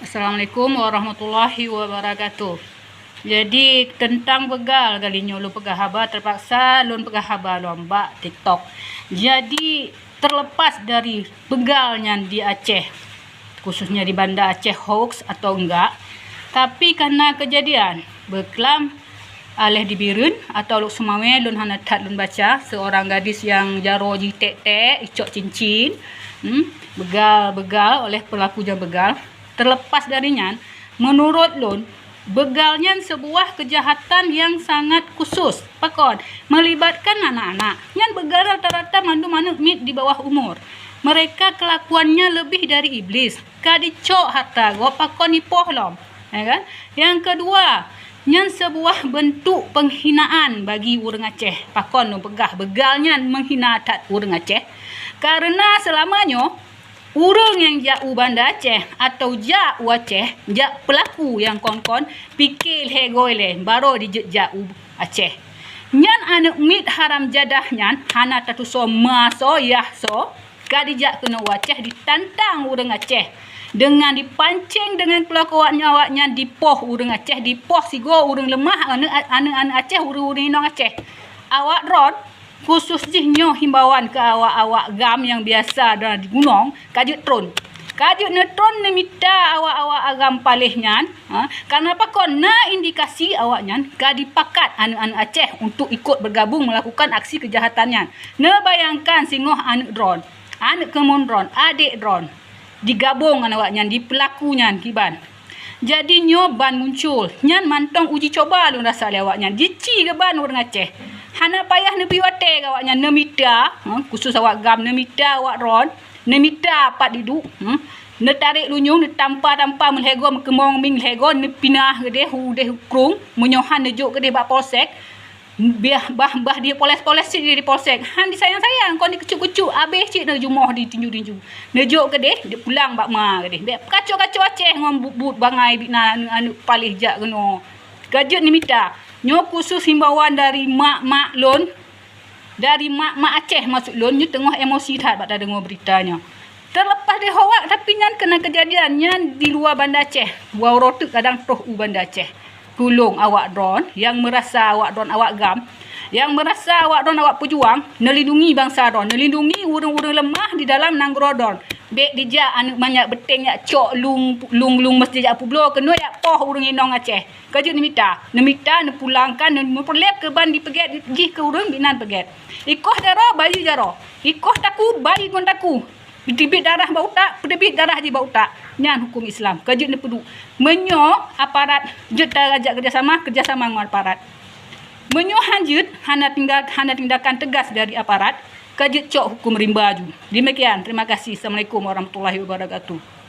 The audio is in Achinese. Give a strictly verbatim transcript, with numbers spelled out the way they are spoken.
Assalamualaikum warahmatullahi wabarakatuh. Jadi, teuntang beugal kali nyoe lôn peugah haba, teupaksa lôn peugah haba lom bak TikTok. Jadi, terlepas dari beugal nyan di Aceh, khususnya di Banda Aceh hoax atau enggak, tapi karena kejadian beuklam aléh di Bireuen atau Lhokseumawe, lôn hana that lôn baca, seorang gadis nyang jaroe jih tek-tek, icok cincin, hmm, beugal-beugal oleh pelaku nyang beugal. Terlepas dari nyan, menurut lôn, beugal nyan sebuah kejahatan yang sangat khusus. Pakon? Melibatkan anak-anak. Nyan beugal rata-rata mandum aneuk miet di bawah umur. Mereka kelakuannya lebih dari iblis. Ka dicok hareuta gob pakon ipoh lom. Ya kan? Yang kedua, nyan sebuah bentuk penghinaan bagi ureuëng Aceh. Pakon lôn peugah beugal nyan menghina that ureuëng Aceh? Karena selama nyoe, ureuëng nyang jak u Banda Aceh atau jak u Aceh, jak pelaku nyang kon-kon, pike lhée goe lé barô dijeuet jak u Aceh. Nyan aneuk miet haram jadah nyan hana tatusoe ma soe yah soe, ka dijak keunoe u Aceh ditantang ureuëng Aceh. Dengan dipancing dengan pelaku awak nyan, awak nyan dipoh ureuëng Aceh, dipoh sigoe ureuëng leumah, aneuk, aneuk-aneuk Aceh, ureuëng-ureuëng inong Aceh. Awak droen, khusus jih nyoe himbauan keu awak-awak GAM nyang biasa na di gunong, ka jeuet tron. Ka jeuet neutron neumita awak-awak GAM paléh nyan, ha, karena pakon na indikasi awak nyan ka dipakat aneuk-aneuk Aceh untuk ikot bergabung melakukan aksi kejahatan nyan. Neubayangkan singoh aneuk droen, aneuk keumuen droen, adék droen, digabong ngon awak nyan, di pelaku nyan kiban. Jadi nyoe ban muncul, nyan mantong uji coba lôn rasa lé awak nyan. Jici geuban ureuëng Aceh. Hana payah neubri watée keu awak nyan, neumita, ha, khusus awak GAM, neumita awak droen, neumita pat diduek, hmm, neutarek lunyueng, neutampa-tampa meulhée goe, meukeumong mieng lhée goe, neupinah keudeh u deh u krueng, meunyoe han neujok keudeh bak polsek, biah bah, bah dipoles-poles cit di polsek. Han disayang-sayang, kon dikeucut-keucut, abéh cit neujumoh ditinju-tinju. Neujok keudeh, dipulang bak ma keudeh. Bék kacok-kacok Aceh ngon buet-buet bangai bit na aneuk-aneuk paléh jak keunoe. Ka jeuet neumita. Nyoe khusus himbauan dari mak-mak lôn, dari mak-mak Aceh maksud lôn, nyoe teungoh emosi that bak tadeungoe berita nyoe. Terlepas dari hoak, tapi nyan keunan kejadian nyan di luwa Banda Aceh. Waroe teuk kadang troh u Banda Aceh. Tulông awak droen nyang meurasa awak droen awak GAM, nyang meurasa awak droen awak peujuang, neulindungi bansa droen, neulindungi ureuëng-ureuëng leumah di dalam nanggroe droen. Bék dijak aneuk manyak beuténg jak cok lueng, lueng-lueng meuseujid jak peubloe keunoe jak poh ureuëng inong Aceh. Ka jeuet neumita, neumita, neupulangkan, neupeuleub keuban dipeugét jih keu ureuëng binan peugét. Ikoh jaroe, bayeue jaroe. Ikoh takue, bayeue ngon takue. Peuteubiet darah bak utak, peuteubiet darah jih bak utak. Nyan huköm Islam. Ka jeuet neupeuduek. Meunyoe aparat jeuet tajak keurjasama, keurjasama ngon aparat. Meunyoe han jeuet, hana tindak, hana tindakan teugas dari aparat, ka jeuet cok huköm rimba ju. Demikian, terima kasih. Assalamualaikum warahmatullahi wabarakatuh.